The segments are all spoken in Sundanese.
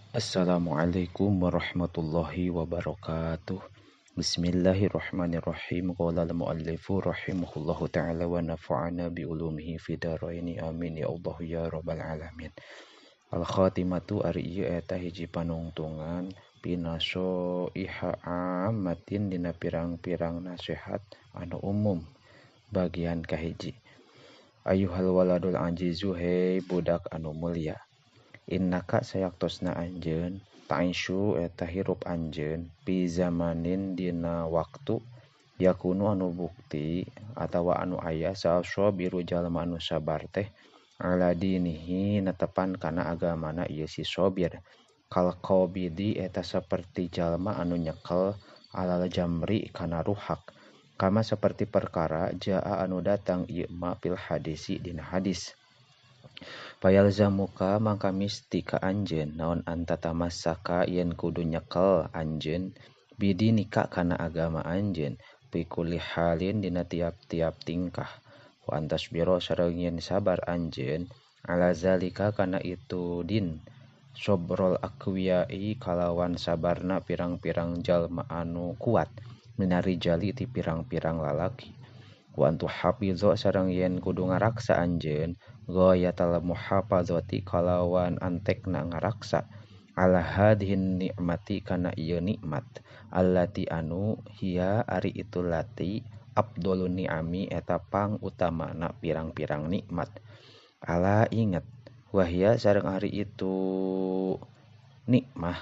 Assalamualaikum warahmatullahi wabarakatuh. Bismillahirrahmanirrahim. Qala al-muallifu rahimahullahu ta'ala wa nafa'ana bi ulumihi fid dharaini amin ya Allah ya rabbal alamin. Al khatimatu ari ieu eta hiji panungtungan pinaso iha amatin dina pirang-pirang nasihat anu umum bagian kahiji. Ayuhal waladul ajizu hei budak anu mulia. Innaka sayaktosna anjeun ta'isyu eta hirup anjeun pi zamanin dina waktu yakunu anu bukti atawa anu aya sasobiru jalma anu sabar teh ala dinihi netepan kana agamana ieu si sobir kal qabidi eta saperti jalma anu nyekel alal jamri kana ruhak kama saperti perkara jaa anu datang ieu ma fil hadisi dina hadis. Payalzamuka mangka misti ka anjeun naon anta tamassaka yen kudu nyekel anjeun bidinika kana agama anjeun fi kulli halin dina tiap-tiap tingkah wa antasbiro sareng yen sabar anjeun ala zalika kana itu din sobrol aqwiyai kalawan sabarna pirang-pirang jalma anu kuat minarijali ti pirang-pirang lalaki wa antu hafizo sareng yen kudu ngaraksa anjeun ghayatal muhafazati kalawan antekna ngaraksa ala hadhin nikmati kana ieu nikmat allati anu hiya ari itu lati afdalun ni'ami eta pang utamana pirang-pirang nikmat. Ala ingat wahya sareng ari itu nikmah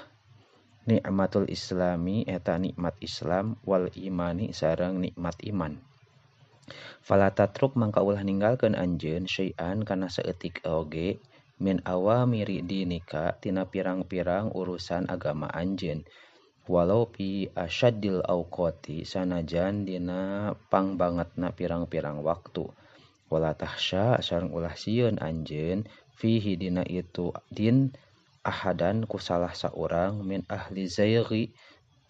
nikmatul islami eta nikmat Islam wal imani sareng nikmat iman. Fala tatruk mangka ulah ninggalkeun anjeun syai'an kana saeutik oge min awamiri dinika tina pirang-pirang urusan agama anjeun walau pi asyaddil auqati sanajan dina pangbangetna pirang-pirang waktu wala tahsya sareng ulah sieun anjeun fihi dina itu din ahadan ku salah saurang min ahli zairi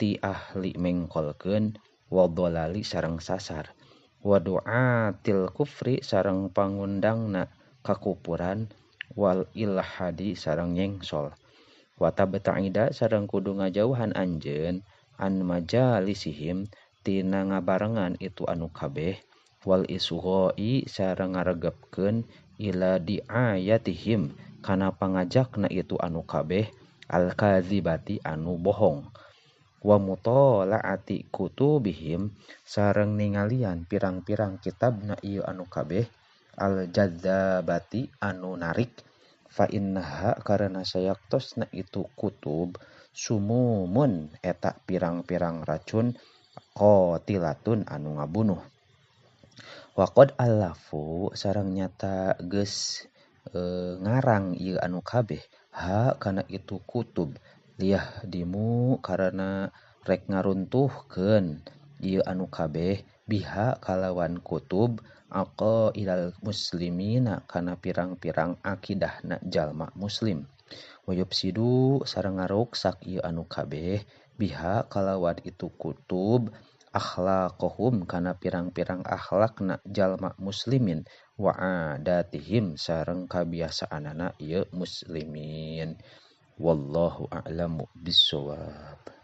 ti ahli mengkolkeun wa dhalali sareng sasar wa du'atil kufri sareng pangundangna kakupuran wal ilhadi sareng nyengsol wa tabta'ida sareng kudu ngajauhan anjeun an majalisihim tina ngabarengan itu anu kabeh wal isghoi sareng ngaregepkeun ila diayatihim kana pangajakna itu anu kabeh al kadzibati anu bohong wa mutola'ati kutubihim sareng ningalian pirang-pirang kitabna ieu anu kabeh al jadzabati anu narik fa innaha karena sayaktosna itu kutub sumumun eta pirang-pirang racun qatilatun anu ngabunuh. Wa qad alafu sareng nyata geus ngarang ieu anu kabeh ha kana itu kutub liah dimu karena rek ngaruntuhkeun ieu anu kabeh biha kalawan kutub aqaidal muslimina kana pirang-pirang akidahna jalma muslim wa yufsidu sareng ngaruksak ieu anu kabeh biha kalawan itu kutub akhlaqahum kana pirang-pirang akhlakna jalma muslimin wa adatihim sareng kabiasaanana ieu muslimin. Wallahu a'lamu bissawab.